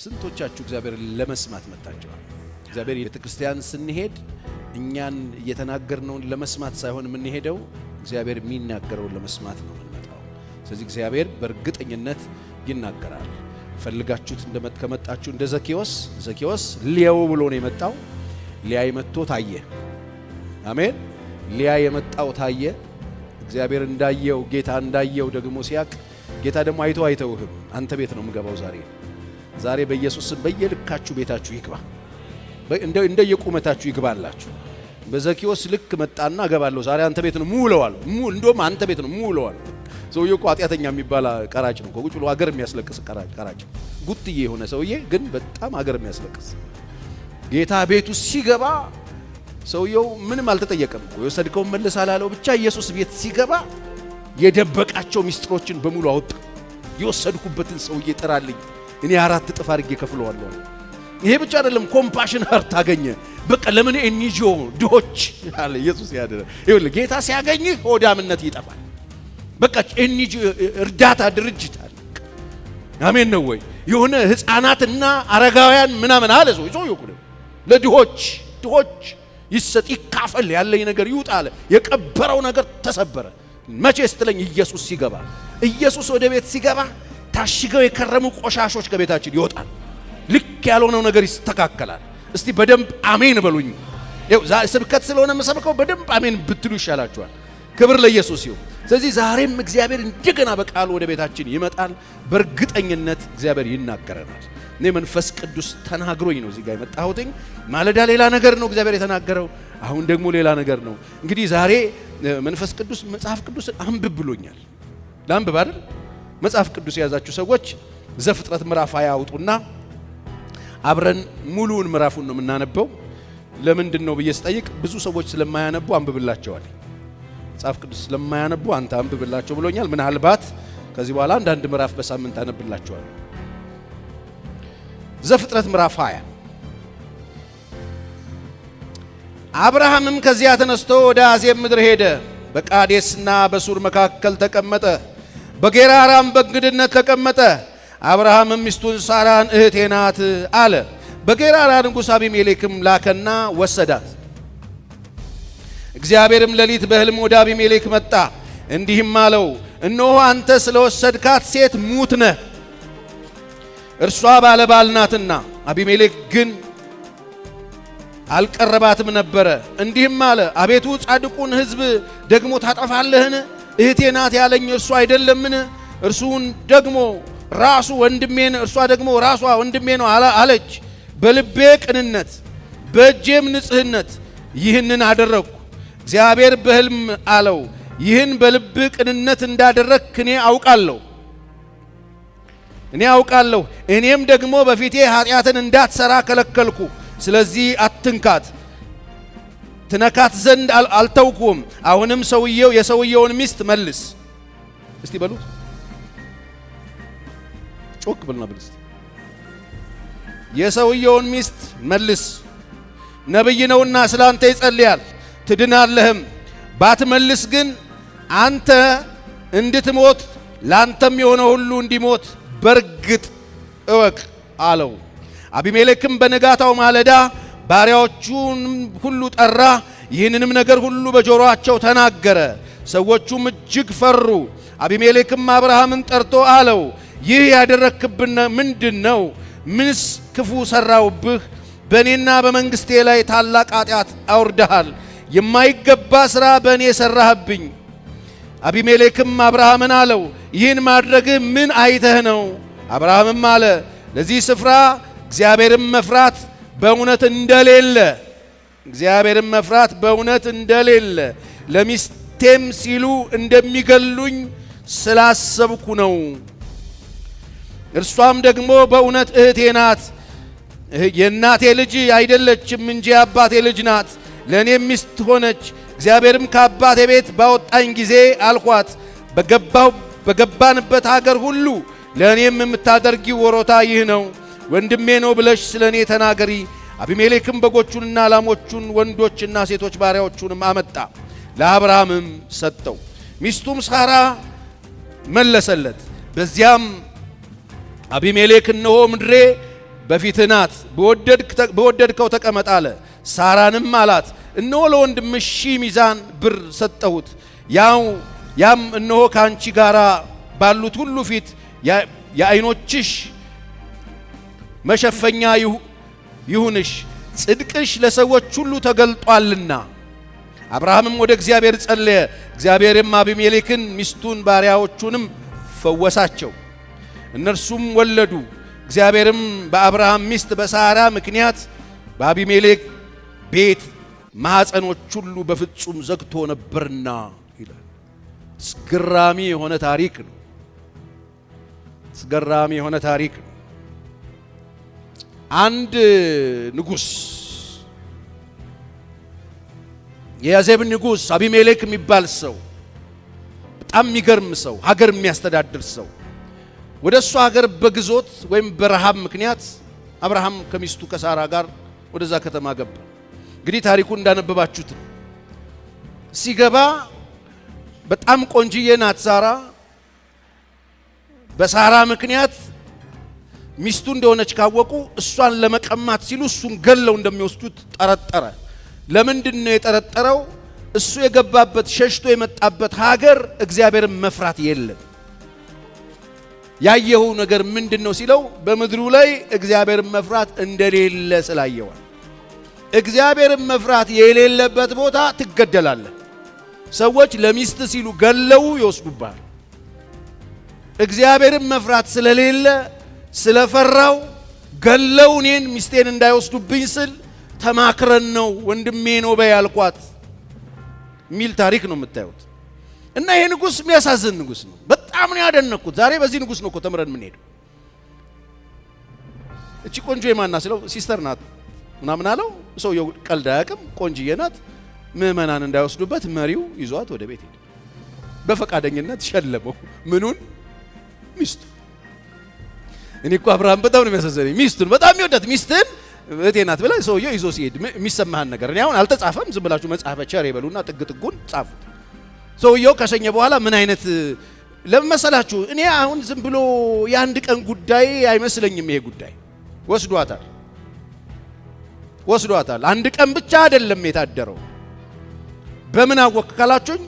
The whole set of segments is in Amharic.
ስንቶቻችሁ እግዚአብሔር ለመስማት መጥታችኋል? እግዚአብሔር ቤተ ክርስቲያን ስንሄድ እኛን እየተናገርነውን ለመስማት ሳይሆን የምንሄደው እግዚአብሔር የሚናገረውን ለመስማት ነው የምንመጣው። ስለዚህ እግዚአብሔር በእርግጠኝነት ይናገራል። ፈልጋችሁት ከመጣችሁ እንደ ዘኬዎስ፣ ዘኬዎስ ሊያው ብሎ ነው የመጣው። ሊያይ መጥቶ ታየ። አሜን። ሊያይ የመጣው ታየ። እግዚአብሔር እንዳየው፣ ጌታ እንዳየው ደግሞ ሲያቅ፣ ጌታ ደግሞ አይቶ አይተውህም። አንተ ቤት ነው የምገባው ዛሬ። ዛሬ በኢየሱስ ስም በየልካችሁ ቤታችሁ ይግባ፣ እንደየቁመታችሁ ይግባላችሁ። በዘኪዎስ ልክ መጣና እገባለሁ ዛሬ አንተ ቤት ነው ሙለዋል። እንደውም አንተ ቤት ነው ሙለዋል። ሰውዬው እኮ ኃጢአተኛ የሚባል ቀራጭ ነው። ቁጭ ብሎ አገር የሚያስለቅስ ቀራጭ፣ ጉትዬ የሆነ ሰውዬ ግን በጣም አገር የሚያስለቅስ። ጌታ ቤቱ ሲገባ ሰውየው ምንም አልተጠየቀም። የወሰድከውን መልስ አላለው። ብቻ ኢየሱስ ቤት ሲገባ የደበቃቸው ሚስጥሮችን በሙሉ አወጣ። የወሰድኩበትን ሰውዬ ጥራልኝ፣ እኔ 4 እጥፍ አድርጌ ከፍለዋለሁ። ይሄ ብቻ አይደለም፣ compassion heart አገኘ። በቃ ለምን NGO ድሆች አለ ኢየሱስ ያደረ። ይኸውልህ፣ ጌታ ሲያገኝህ ሆዳምነት ይጠፋል። በቃ NGO እርዳታ ድርጅት አለ። አሜን ነው ወይ? የሆነ ህፃናትና አረጋውያን ምናምን አለ ሰው። ሰው ለድሆች፣ ድሆች ይሰጥ፣ ይካፈል፣ ያለኝ ነገር ይውጣ አለ። የቀበረው ነገር ተሰበረ። መቼ ስትለኝ ኢየሱስ ሲገባ፣ ኢየሱስ ወደ ቤት ሲገባ ታሽገው የከረሙ ቆሻሾች ከቤታችን ይወጣል። ልክ ያልሆነው ነገር ይስተካከላል። እስቲ በደንብ አሜን በሉኝ። ይኸው ስብከት ስለሆነ የምሰብከው በደንብ አሜን ብትሉ ይሻላችኋል። ክብር ለኢየሱስ ይሁን። ስለዚህ ዛሬም እግዚአብሔር እንደገና በቃሉ ወደ ቤታችን ይመጣል። በእርግጠኝነት እግዚአብሔር ይናገረናል። እኔ መንፈስ ቅዱስ ተናግሮኝ ነው እዚህ ጋር የመጣሁትኝ። ማለዳ ሌላ ነገር ነው እግዚአብሔር የተናገረው፣ አሁን ደግሞ ሌላ ነገር ነው። እንግዲህ ዛሬ መንፈስ ቅዱስ መጽሐፍ ቅዱስ አንብብ ብሎኛል። ላንብብ አይደል? መጽሐፍ ቅዱስ የያዛችሁ ሰዎች ዘፍጥረት ምዕራፍ 20 አውጡና አብረን ሙሉውን ምዕራፉን ነው የምናነበው። ለምንድን ነው ብዬ ስጠይቅ ብዙ ሰዎች ስለማያነቡ አንብብላቸዋል። መጽሐፍ ቅዱስ ስለማያነቡ አንተ አንብብላቸው ብሎኛል። ምናልባት ከዚህ በኋላ አንዳንድ ምዕራፍ በሳምንት አነብላቸዋለሁ። ዘፍጥረት ምዕራፍ 20። አብርሃምም ከዚያ ተነስቶ ወደ አዜብ ምድር ሄደ። በቃዴስና በሱር መካከል ተቀመጠ። በጌራራም በእንግድነት ተቀመጠ። አብርሃምም ሚስቱን ሳራን እህቴ ናት አለ። በጌራራ ንጉሥ አቢሜሌክም ላከና ወሰዳት። እግዚአብሔርም ሌሊት በሕልም ወደ አቢሜሌክ መጣ፣ እንዲህም አለው፣ እነሆ አንተ ስለወሰድካት ሴት ሙት ነህ፣ እርሷ ባለ ባል ናትና። አቢሜሌክ ግን አልቀረባትም ነበረ። እንዲህም አለ፣ አቤቱ ጻድቁን ሕዝብ ደግሞ ታጠፋለህን? እህቴ ናት ያለኝ እርሱ አይደለምን? እርሱን ደግሞ ራሱ ወንድሜ ነው፣ እርሷ ደግሞ ራሷ ወንድሜ ነው አለች። በልቤ ቅንነት በእጄም ንጽህነት ይህንን አደረግኩ። እግዚአብሔር በሕልም አለው፣ ይህን በልብ ቅንነት እንዳደረግክ እኔ አውቃለሁ፣ እኔ አውቃለሁ። እኔም ደግሞ በፊቴ ኃጢአትን እንዳትሰራ ከለከልኩ። ስለዚህ አትንካት፣ ትነካት ዘንድ አልተውኩም። አሁንም ሰውየው የሰውየውን ሚስት መልስ። እስቲ በሉት፣ ጮክ ብልና ብል እስቲ፣ የሰውየውን ሚስት መልስ። ነቢይ ነውና ስለ አንተ ይጸልያል፣ ትድናለህም። ባትመልስ ግን አንተ እንድትሞት ላንተም የሆነ ሁሉ እንዲሞት በርግጥ እወቅ አለው። አቢሜሌክም በንጋታው ማለዳ ባሪያዎቹን ሁሉ ጠራ፣ ይህንንም ነገር ሁሉ በጆሮአቸው ተናገረ። ሰዎቹም እጅግ ፈሩ። አቢሜሌክም አብርሃምን ጠርቶ አለው፣ ይህ ያደረክብን ምንድን ነው? ምንስ ክፉ ሰራውብህ? በእኔና በመንግስቴ ላይ ታላቅ ኃጢአት አውርደሃል። የማይገባ ሥራ በእኔ ሠራህብኝ። አቢሜሌክም አብርሃምን አለው፣ ይህን ማድረግህ ምን አይተህ ነው? አብርሃምም አለ፣ ለዚህ ስፍራ እግዚአብሔርን መፍራት በእውነት እንደሌለ፣ እግዚአብሔርን መፍራት በእውነት እንደሌለ፣ ለሚስቴም ሲሉ እንደሚገሉኝ ስላሰብኩ ነው። እርሷም ደግሞ በእውነት እህቴ ናት፣ የእናቴ ልጅ አይደለችም እንጂ የአባቴ ልጅ ናት፣ ለእኔም ሚስት ሆነች። እግዚአብሔርም ከአባቴ ቤት ባወጣኝ ጊዜ አልኳት፣ በገባንበት አገር ሁሉ ለእኔም የምታደርጊው ወሮታ ይህ ነው፣ ወንድሜ ነው ብለሽ ስለ እኔ ተናገሪ። አቢሜሌክም በጎቹንና ላሞቹን ወንዶችና ሴቶች ባሪያዎቹንም አመጣ፣ ለአብርሃምም ሰጠው። ሚስቱም ሳራ መለሰለት። በዚያም አቢሜሌክ እነሆ ምድሬ በፊትህ ናት፣ በወደድከው ተቀመጥ አለ። ሳራንም አላት፣ እነሆ ለወንድምሽ 1000 ሚዛን ብር ሰጠሁት፣ ያም እነሆ ከአንቺ ጋራ ባሉት ሁሉ ፊት የዓይኖችሽ መሸፈኛ ይሁንሽ፣ ጽድቅሽ ለሰዎች ሁሉ ተገልጧልና። አብርሃምም ወደ እግዚአብሔር ጸለየ። እግዚአብሔርም አቢሜሌክን ሚስቱን ባሪያዎቹንም ፈወሳቸው፣ እነርሱም ወለዱ። እግዚአብሔርም በአብርሃም ሚስት በሳራ ምክንያት በአቢሜሌክ ቤት ማኅፀኖች ሁሉ በፍጹም ዘግቶ ነበርና ይላል። አስገራሚ የሆነ ታሪክ ነው። አስገራሚ የሆነ ታሪክ ነው። አንድ ንጉስ፣ የያዜብ ንጉስ አቢሜሌክ የሚባል ሰው፣ በጣም የሚገርም ሰው፣ ሀገር የሚያስተዳድር ሰው፣ ወደ እሱ ሀገር በግዞት ወይም በረሃብ ምክንያት አብርሃም ከሚስቱ ከሳራ ጋር ወደዛ ከተማ ገባ። እንግዲህ ታሪኩን እንዳነበባችሁት ነው። ሲገባ በጣም ቆንጅዬ ናት ሳራ። በሳራ ምክንያት ሚስቱ እንደሆነች ካወቁ እሷን ለመቀማት ሲሉ እሱን ገለው እንደሚወስዱት ጠረጠረ። ለምንድን ነው የጠረጠረው? እሱ የገባበት ሸሽቶ የመጣበት ሀገር እግዚአብሔርን መፍራት የለም። ያየው ነገር ምንድን ነው ሲለው በምድሩ ላይ እግዚአብሔርን መፍራት እንደሌለ ስላየዋል። እግዚአብሔርን መፍራት የሌለበት ቦታ ትገደላለህ። ሰዎች ለሚስት ሲሉ ገለው ይወስዱብሃል። እግዚአብሔርን መፍራት ስለሌለ ስለፈራው ገለው እኔን ሚስቴን እንዳይወስዱብኝ ስል ተማክረን ነው ወንድሜ ነው በይ ያልኳት የሚል ታሪክ ነው የምታዩት። እና ይሄ ንጉስ የሚያሳዝን ንጉስ ነው። በጣም ነው ያደነኩት። ዛሬ በዚህ ንጉስ ነው እኮ ተምረን የምንሄደው። እቺ ቆንጆ የማና ስለው sister ናት ምናምን አለው። ሰውየው ቀልድ አያውቅም። ቆንጅዬ ናት። ምዕመናን እንዳይወስዱበት መሪው ይዟት ወደ ቤት ሄደ። በፈቃደኝነት ሸለመው። ምኑን? ሚስቱ። እኔ እኮ አብርሃም በጣም ነው የሚያሳዝነኝ። ሚስቱን በጣም የሚወዳት ሚስትን እህቴ ናት ብለህ ሰውየው ይዞ ሲሄድ የሚሰማህን ነገር እኔ አሁን አልተጻፈም። ዝም ብላችሁ መጽሐፈ ቸር ይበሉና ጥግ ጥጉን ጻፉት። ሰውየው ከሸኘ በኋላ ምን አይነት ለምን መሰላችሁ? እኔ አሁን ዝም ብሎ የአንድ ቀን ጉዳይ አይመስለኝም። ይሄ ጉዳይ ወስዷታል ወስዷታል። አንድ ቀን ብቻ አይደለም የታደረው። በምን አወቅ ካላችሁኝ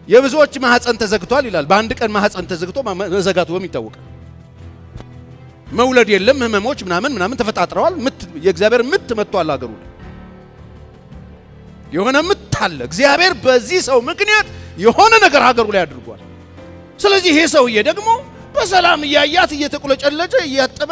የብዙዎች ማህፀን ተዘግቷል ይላል። በአንድ ቀን ማህፀን ተዘግቶ መዘጋቱ በምን ይታወቃል? መውለድ የለም፣ ህመሞች ምናምን ምናምን ተፈጣጥረዋል። ምት የእግዚአብሔር ምት መጥቷል አገሩ ላይ የሆነ ምት አለ። እግዚአብሔር በዚህ ሰው ምክንያት የሆነ ነገር ሀገሩ ላይ አድርጓል። ስለዚህ ይሄ ሰውዬ ደግሞ በሰላም እያያት እየተቁለጨለጨ እያጠበ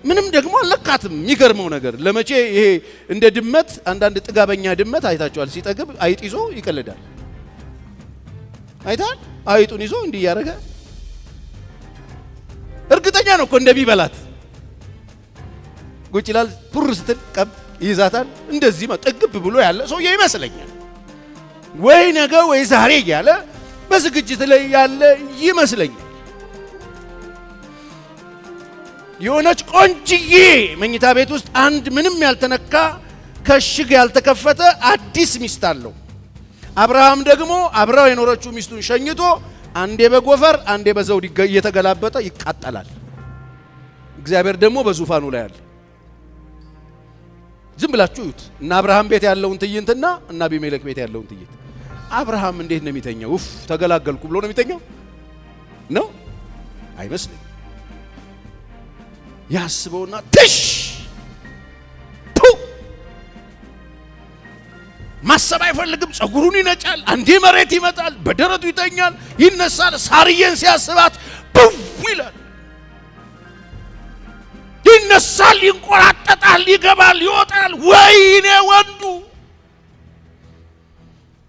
ምንም ደግሞ አልለካትም። የሚገርመው ነገር ለመቼ ይሄ እንደ ድመት አንዳንድ ጥጋበኛ ድመት አይታችኋል። ሲጠግብ አይጥ ይዞ ይቀልዳል። አይታል አይጡን ይዞ እንዲህ እያደረገ እርግጠኛ ነው እኮ እንደሚበላት ቁጭ ይላል። ፑር ስትል ቀብ ይይዛታል። እንደዚህ ጥግብ ብሎ ያለ ሰውዬ ይመስለኛል። ወይ ነገ ወይ ዛሬ እያለ በዝግጅት ላይ ያለ ይመስለኛል። የሆነች ቆንጅዬ መኝታ ቤት ውስጥ አንድ ምንም ያልተነካ ከሽግ ያልተከፈተ አዲስ ሚስት አለው። አብርሃም ደግሞ አብራው የኖረችው ሚስቱን ሸኝቶ አንዴ በጎፈር አንዴ በዘውድ እየተገላበጠ ይቃጠላል። እግዚአብሔር ደግሞ በዙፋኑ ላይ አለ። ዝም ብላችሁ እዩት እና አብርሃም ቤት ያለውን ትዕይንትና እና አቢሜሌክ ቤት ያለውን ትዕይንት። አብርሃም እንዴት ነው የሚተኛው? ኡፍ ተገላገልኩ ብሎ ነው የሚተኛው? ነው አይመስለኝም። ያስበውና ትሽ ፑ ማሰብ አይፈልግም። ጸጉሩን ይነጫል። አንዴ መሬት ይመጣል፣ በደረቱ ይተኛል፣ ይነሳል። ሳርዬን ሲያስባት ብው ይላል። ይነሳል፣ ይንቆራጠጣል፣ ይገባል፣ ይወጣል። ወይኔ ወንዱ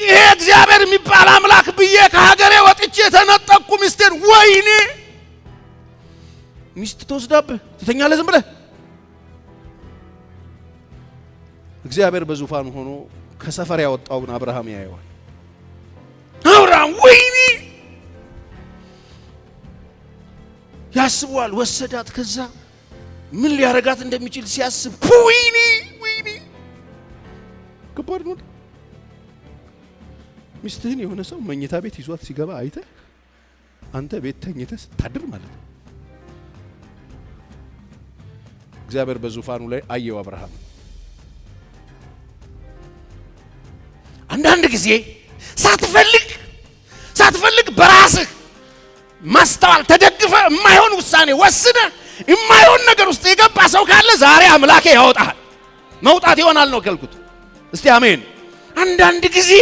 ይሄ እግዚአብሔር የሚባል አምላክ ብዬ ከሀገሬ ወጥቼ የተነጠቅኩ ሚስቴን፣ ወይኔ ሚስት ተወስዳብህ ትተኛለህ ዝም ብለህ። እግዚአብሔር በዙፋኑ ሆኖ ከሰፈር ያወጣውን አብርሃም ያየዋል። አብርሃም ወይኔ ያስበዋል። ወሰዳት። ከዛ ምን ሊያረጋት እንደሚችል ሲያስብ ወይኔ ወይኔ ከባድ ነው። ሚስትህን የሆነ ሰው መኝታ ቤት ይዟት ሲገባ አይተህ አንተ ቤት ተኝተህ ስታድር ማለት ነው። እግዚአብሔር በዙፋኑ ላይ አየው አብርሃም። አንዳንድ ጊዜ ሳትፈልግ ሳትፈልግ በራስህ ማስተዋል ተደግፈ የማይሆን ውሳኔ ወስነ የማይሆን ነገር ውስጥ የገባ ሰው ካለ ዛሬ አምላኬ ያወጣሃል። መውጣት ይሆናል ነው ካልኩት። እስቲ አሜን። አንዳንድ ጊዜ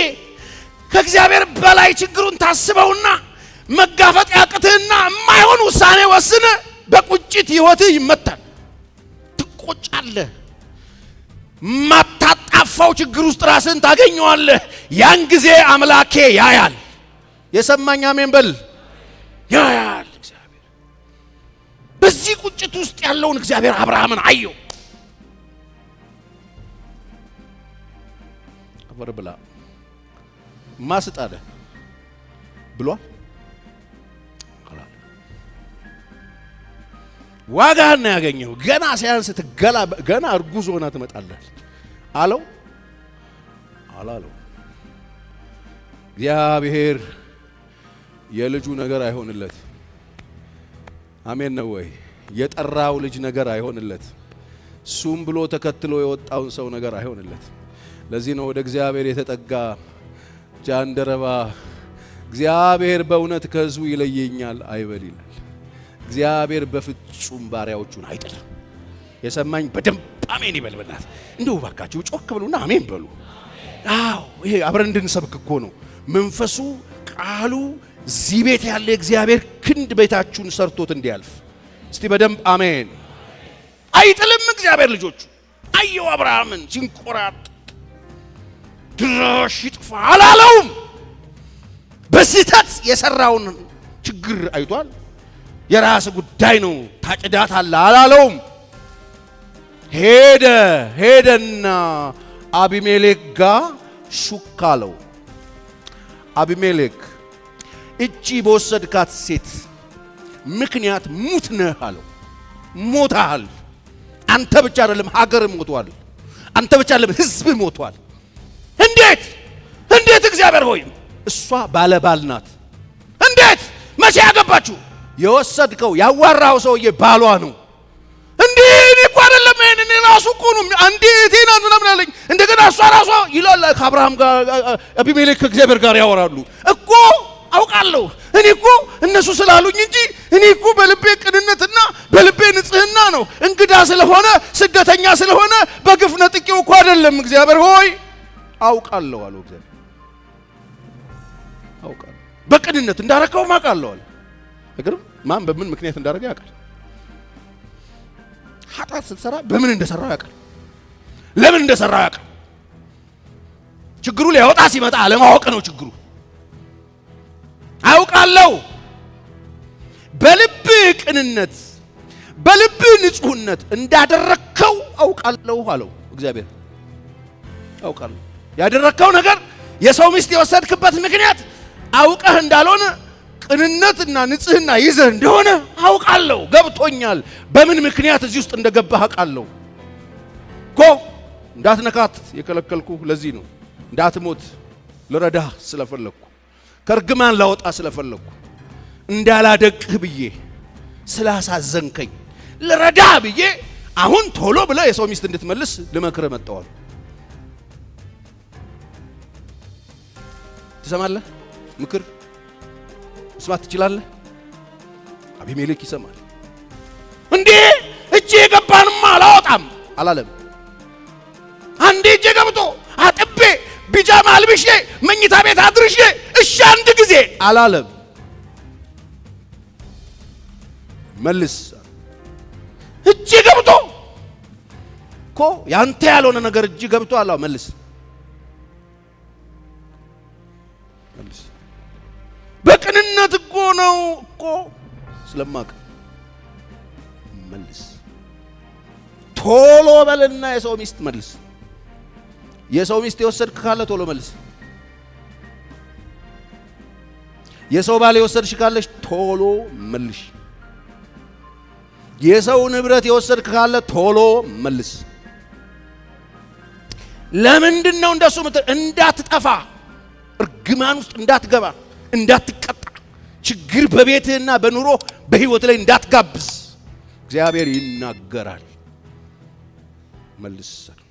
ከእግዚአብሔር በላይ ችግሩን ታስበውና መጋፈጥ ያቅትህና የማይሆን ውሳኔ ወስነ በቁጭት ህይወትህ ይመታል። ትቆጫለህ። ማታጣፋው ችግር ውስጥ ራስህን ታገኘዋለህ። ያን ጊዜ አምላኬ ያያል። የሰማኝ አሜን በል። ያያል እግዚአብሔር። በዚህ ቁጭት ውስጥ ያለውን እግዚአብሔር አብርሃምን አየው። አፈር ብላ ማስጥ አለ ብሏል። ዋጋህን ነው ያገኘው። ገና ሲያንስ ትገላ ገና እርጉዝ ሆና ትመጣለህ አለው አላለው። እግዚአብሔር የልጁ ነገር አይሆንለት። አሜን ነው ወይ? የጠራው ልጅ ነገር አይሆንለት። እሱም ብሎ ተከትሎ የወጣውን ሰው ነገር አይሆንለት። ለዚህ ነው ወደ እግዚአብሔር የተጠጋ ጃንደረባ እግዚአብሔር በእውነት ከሕዝቡ ይለየኛል አይበል ይላል። እግዚአብሔር በፍጹም ባሪያዎቹን አይጥልም። የሰማኝ በደንብ አሜን ይበል። በእናትህ እንደው ባካችሁ ጮክ ብሉና አሜን በሉ። አዎ ይሄ አብረን እንድንሰብክ እኮ ነው። መንፈሱ ቃሉ እዚህ ቤት ያለ እግዚአብሔር ክንድ ቤታችሁን ሰርቶት እንዲያልፍ እስቲ በደንብ አሜን። አይጥልም እግዚአብሔር ልጆቹ። አየው አብርሃምን ሲንቆራጥ ድራሽ ይጥፋ አላለውም። በስህተት የሰራውን ችግር አይቷል። የራስ ጉዳይ ነው ታጭዳት አለ አላለውም። ሄደ ሄደና አቢሜሌክ ጋር ሹክ አለው። አቢሜሌክ እቺ በወሰድካት ሴት ምክንያት ሙት ነህ አለው። ሞታሃል። አንተ ብቻ አይደለም ሀገር ሞቷል። አንተ ብቻ አይደለም ህዝብ ሞቷል። እንዴት እንዴት እግዚአብሔር ሆይ፣ እሷ ባለባል ናት። እንዴት መቼ ያገባችሁ? የወሰድከው ያዋራው ሰውዬ ባሏ ነው። እንዴ እኔ እኮ አይደለም ይሄን እኔ ራሱ እኮ ነው አንዴ እህቴ ናት ምናምን አለኝ። እንደገና እሷ ራሷ ይላል ከአብርሃም ጋር አቢሜሌክ ከእግዚአብሔር ጋር ያወራሉ እኮ አውቃለሁ። እኔ እኮ እነሱ ስላሉኝ እንጂ እኔ እኮ በልቤ ቅንነትና በልቤ ንጽህና ነው። እንግዳ ስለሆነ ስደተኛ ስለሆነ በግፍ ነጥቄው እኮ አይደለም። እግዚአብሔር ሆይ አውቃለሁ አለው። እግዚአብሔር አውቃለሁ በቅንነት እንዳረከው አውቃለሁ አለ። አይገርም? ማን በምን ምክንያት እንዳረገ ያውቃል። ኃጢአት ስትሰራ በምን እንደሰራው ያውቃል። ለምን እንደሰራው ያውቃል። ችግሩ ሊያወጣ ሲመጣ አለማወቅ ነው ችግሩ። አውቃለሁ በልብህ ቅንነት በልብህ ንጹህነት እንዳደረግከው አውቃለሁ አለው እግዚአብሔር። አውቃለሁ ያደረግከው ነገር የሰው ሚስት የወሰድክበት ምክንያት አውቀህ እንዳልሆነ ቅንነትና ንጽህና ይዘህ እንደሆነ አውቃለሁ፣ ገብቶኛል። በምን ምክንያት እዚህ ውስጥ እንደገባህ አውቃለሁ እኮ። እንዳትነካት የከለከልኩ ለዚህ ነው፣ እንዳትሞት ልረዳህ ስለፈለግኩ፣ ከእርግማን ላወጣ ስለፈለግኩ፣ እንዳላደቅህ ብዬ ስላሳዘንከኝ ልረዳህ ብዬ አሁን ቶሎ ብለህ የሰው ሚስት እንድትመልስ ልመክርህ መጥተዋል። ትሰማለህ? ምክር መስማት ትችላለህ? አቢሜሌክ ይሰማል። እንዴ እጄ የገባንማ አላወጣም አላለም። አንዴ እጄ ገብቶ አጥቤ ቢጃማ አልብሼ መኝታ ቤት አድርሼ እሺ አንድ ጊዜ አላለም። መልስ እጄ ገብቶ እኮ ያንተ ያልሆነ ነገር እጅ ገብቶ አላ መልስ መልስ። በቅንነት እኮ ነው እኮ ስለማቅ መልስ። ቶሎ በልና የሰው ሚስት መልስ። የሰው ሚስት የወሰድክ ካለ ቶሎ መልስ። የሰው ባል የወሰድሽ ካለሽ ቶሎ መልሽ። የሰው ንብረት የወሰድክ ካለ ቶሎ መልስ። ለምንድን ነው እንደሱ? እንዳትጠፋ፣ እርግማን ውስጥ እንዳትገባ፣ እንዳትቀጣ፣ ችግር በቤትህና በኑሮ በህይወት ላይ እንዳትጋብዝ እግዚአብሔር ይናገራል። መልስ አለው።